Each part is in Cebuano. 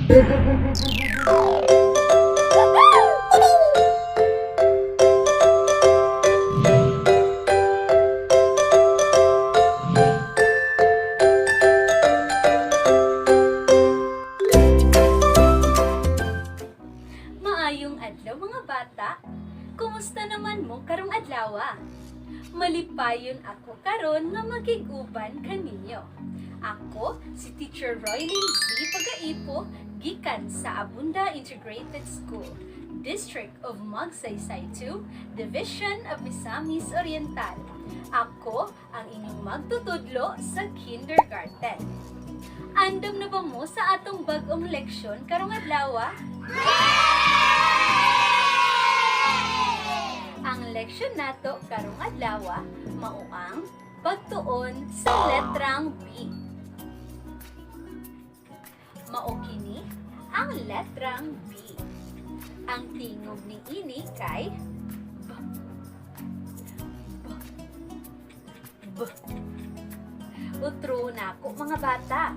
Maayong adlaw, mga bata. Kumusta naman mo karong adlaw? Malipayon ako karon nga makig-uban kaninyo. Ako si Teacher Roylin Z. Pagaipo, gikan sa Abunda Integrated School, District of Magsaysay 2, Division of Misamis Oriental. Ako ang inyong magtutudlo sa kindergarten. Andam na ba mo sa atong bag-ong leksyon karong adlaw? Ang leksyon nato karong adlaw mao ang pagtuon sa letrang B. Mao kini ang letrang B. Ang tingog ni ini kay B. B. B. Utro nako, mga bata.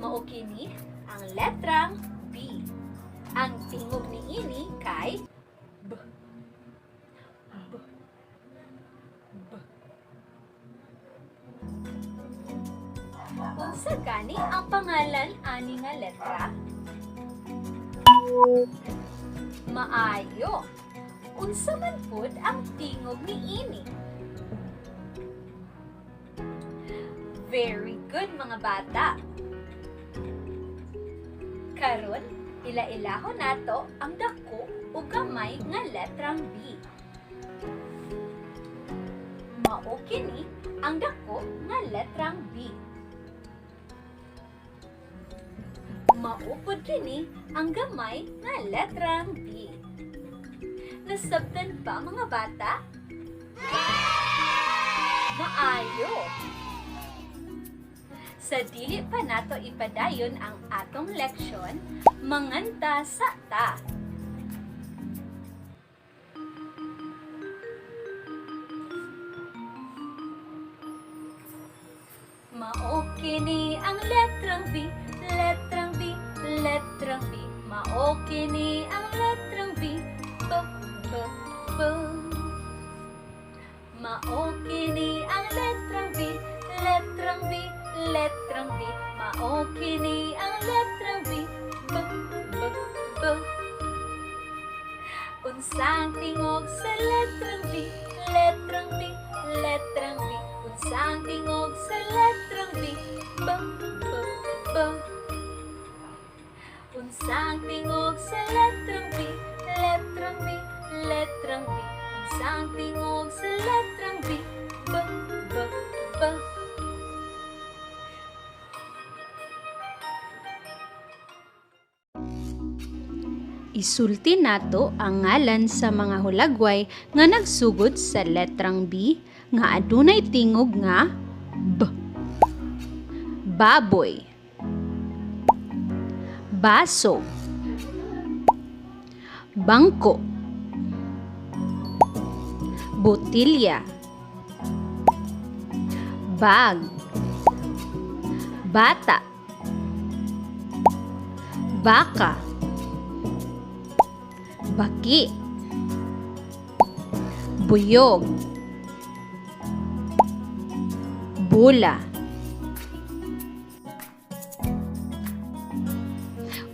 Mao kini ang letrang B. Ang tingog ni ini kay B. B. B. Unsa gani ang pangalan ani nga letra? Maayo. Unsa man pud ang tingog ni ini? Very good, mga bata. Karon, ila-ilahon nato ang dako ug gamay nga letrang B. Mao kini ang dako nga letrang B. Mao pud kini ang gamay nga letrang B. Nasabtan ba, mga bata? Maayo! Sa dili pa nato ipadayon ang atong leksyon, manganta sa ta. Mao kini ang letrang B, letrang B, letrang B. Mao kini ang letrang B, B, B, B. Mao kini ang letrang B, letrang B, letrang B. Mao kini ang letrang B, B, B, B. Unsang tingog sa letrang B, letrang B, letrang B? Unsang tingog sa letrang B? B, B, B. Unsang tingog sa letrang B, letrang B, letrang B? Unsang tingog sa letrang B? B, B, B. Isulti nato ang ngalan sa mga hulagway nga nagsugod sa letrang B nga adunay tingog nga B. Baboy. Baso. Bangko. Botilya. Bag. Bata. Baka. Baki. Buyog. Bula.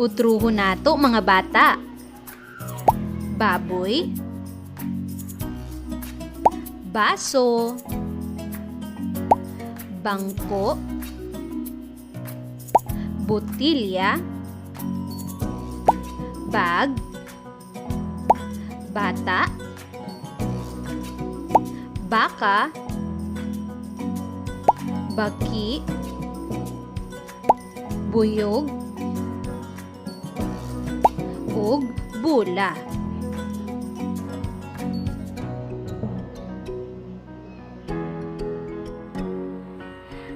Utruho nato, mga bata. Baboy. Baso. Bangko. Botilya. Bag. Bata. Baka. Baki. Buyog. Ug bula.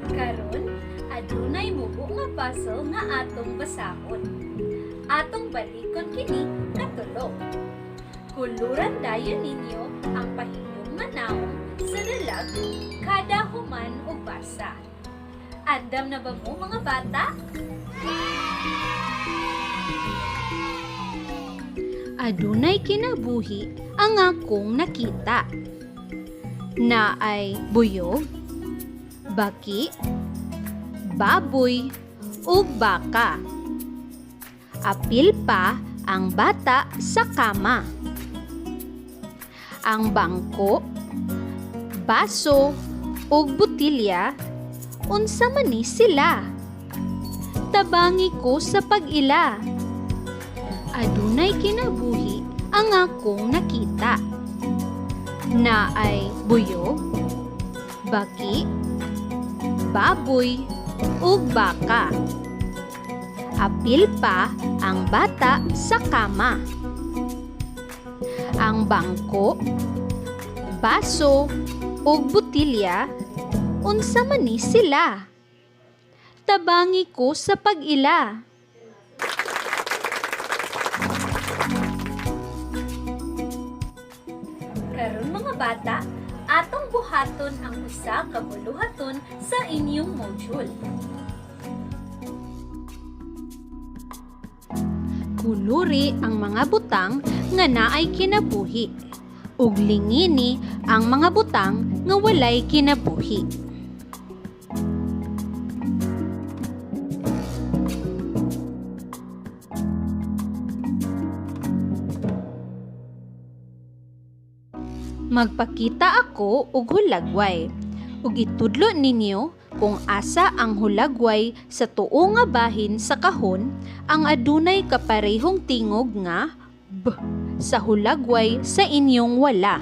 Karon, adunay mubo nga puzzle nga atong basahon. Atong balikon kini katulo. Kuluran dayon ninyo ang pahiyom nga nawong sa dalag kada human og basa. Andam na ba mo, mga bata? Adunay kinabuhi ang akong nakita. Naay buyog, baki, baboy, ug baka. Apil pa ang bata sa kama. Ang bangko, baso, ug botilya, unsa man ni sila? Tabangi ko sa pag-ila. Adunay kinabuhi ang akong nakita. Naay buyog, baki, baboy, ug baka. Apil pa ang bata sa kama. Ang bangko, baso, ug botilya, unsa man ni sila? Tabangi ko sa pag-ila. Karon mga bata, atong buhaton ang usa ka buluhaton sa inyong module. Kuluri ang mga butang nga naay kinabuhi ug lingini ang mga butang nga walay kinabuhi. Magpakita ako og hulagway ug itudlo ninyo kung asa ang hulagway sa tuo nga bahin sa kahon ang adunay kaparehong tingog nga B sa hulagway sa inyong wala.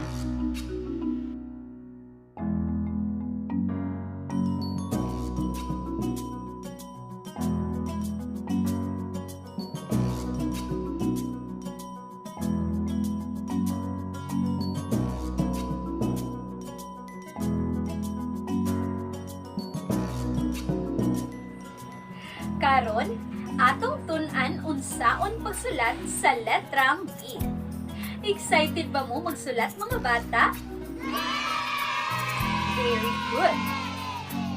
Karon, atong tun-an unsaon pagsulat sa letrang B. Excited ba mo magsulat, mga bata? Very good!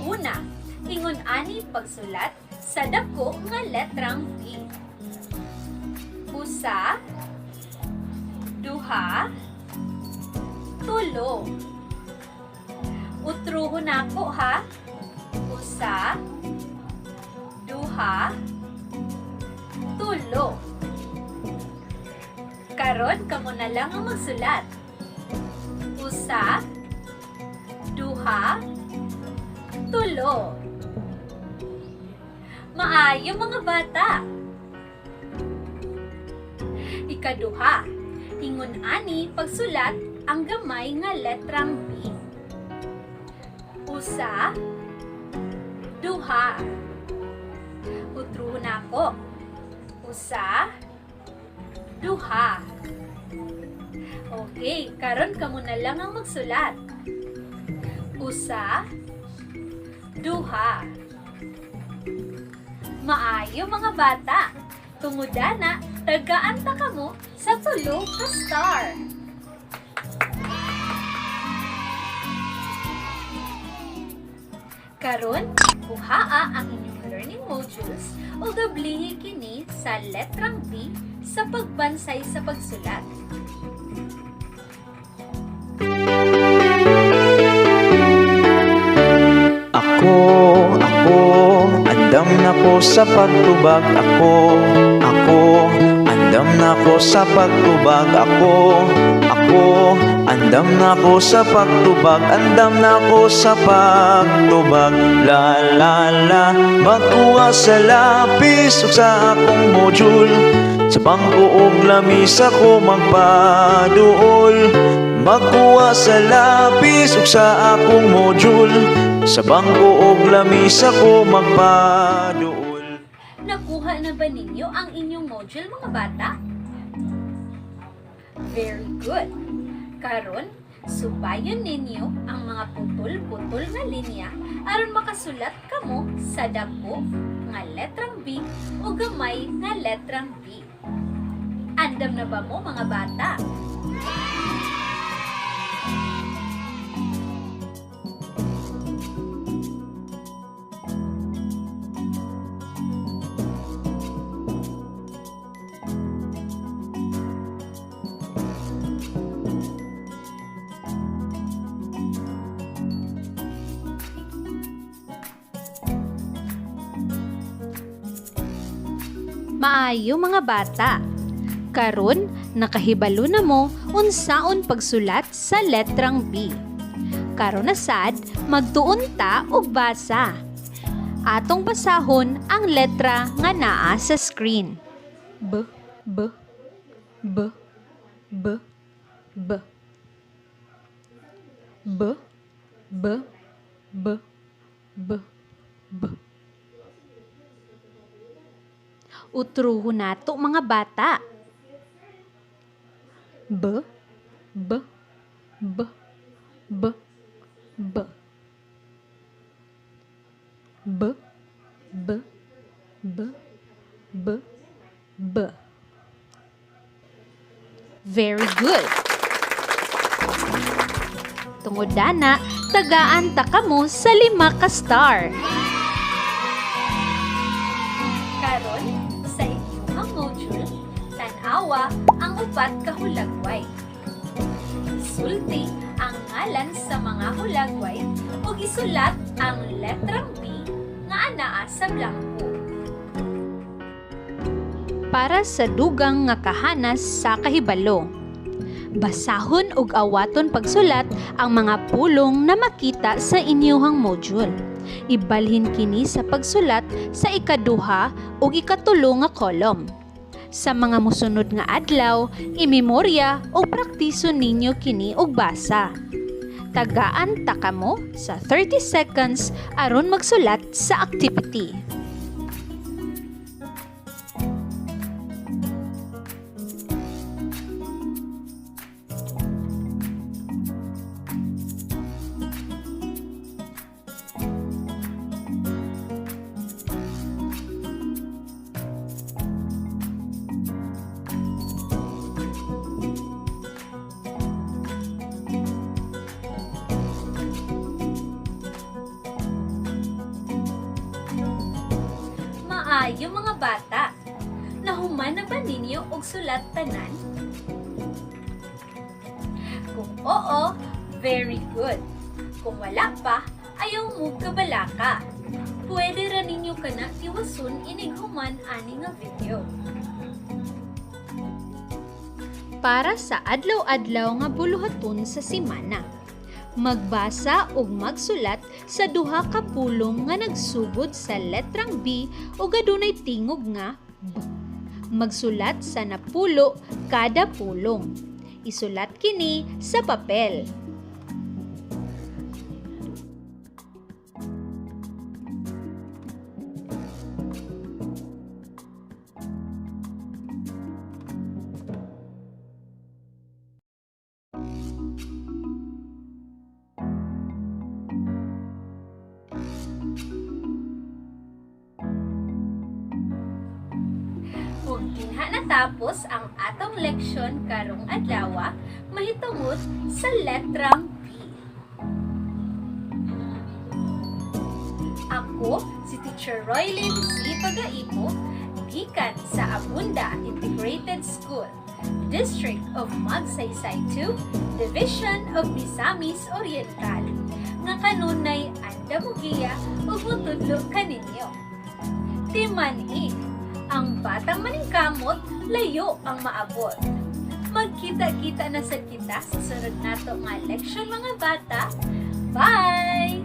Una, ingon ani pagsulat sa dako nga letrang B. Usa, duha, tulo. Utruhon nako ha. Usa, duha, tulo. Karon kamo na lang ang magsulat. Usa, duha, tulo. Maayo, mga bata. Ikaduha, ingon ani pagsulat ang gamay nga letrang B. Usa, duha. Utruhon nako. Usa, duha. Okay, karon kamo na lang ang magsulat. Usa, duha. Maayo, mga bata. Tungod ana, tagaan ta kamo sa tulo ka star. Karon, kuhaa ang inyong learning modules ug ablihi kini sa letrang B sa pagbansay sa pagsulat. Ako, ako, andam na ko sa pagtubag. Ako, ako, andam na ko sa pagtubag. Ako, ako, andam na ko sa pagtubag. Andam na ko sa pagtubag. La la la. Magkuha sa lapis ug sa akong module. Sa bangko ug lamisa ko magpaduol. Magkuha sa lapis ug sa akong module. Sa bangko ug lamisa ko magpaduol. Nakuha na ba ninyo ang inyong module, mga bata? Very good! Karon, subayon ninyo ang mga putol-putol nga linya aron makasulat kamo sa dako nga letrang B o gamay nga letrang B. Andam na ba mo, mga bata? Maayo, mga bata. Karon, nakahibalo na mo unsaon pagsulat sa letrang B. Karon na sad, magtuon ta og basa. Atong basahon ang letra nga naa sa screen. B, B, B, B, B. B, B, B, B, B. Utruho nato, mga bata. B, B, B, B, B. B, B, B, B, B. Very good. Tungod dana, tagaan ta kamo sa 5 ka star. Karon, sa inyong module, tan-awa ang upat ka hulagway. Isulti ang ngalan sa mga hulagway ug isulat ang letrang B nga anaa sa blangko. Para sa dugang nga kahanas sa kahibalo. Basahon ug awaton pagsulat ang mga pulong na makita sa inyuhang module. Ibalhin kini sa pagsulat sa ikaduha ug ikatulo nga kolom. Sa mga mosunod nga adlaw, imemorya o praktiso ninyo kini og basa. Tagaan ta kamo sa 30 seconds aron magsulat sa activity. Maayo, mga bata. Nahuman na ba ninyo og sulat tanan? Kung oo, very good. Kung wala pa, ayaw mo kabalaka. Pwede ra ninyo kana tiwason inig human ani nga video. Para sa adlaw-adlaw nga buluhaton sa simana. Magbasa ug magsulat sa duha ka pulong nga nagsugod sa letrang B ug adunay tingog nga B. Magsulat sa napulo kada pulong. Isulat kini sa papel. Ug dinha natapos ang atong leksyon karong adlaw mahitungod sa letrang B. Ako si Teacher Roylin C. Pagaipo, gikan sa Abunda Integrated School, District of Magsaysay 2, Division of Misamis Oriental, nga kanunay andamugiya ug motudlo kaninyo. Timan-i, ang batang maningkamot, layo ang maabot. Magkita-kita na sa kita sa sunod nato nga leksyon, mga bata. Bye!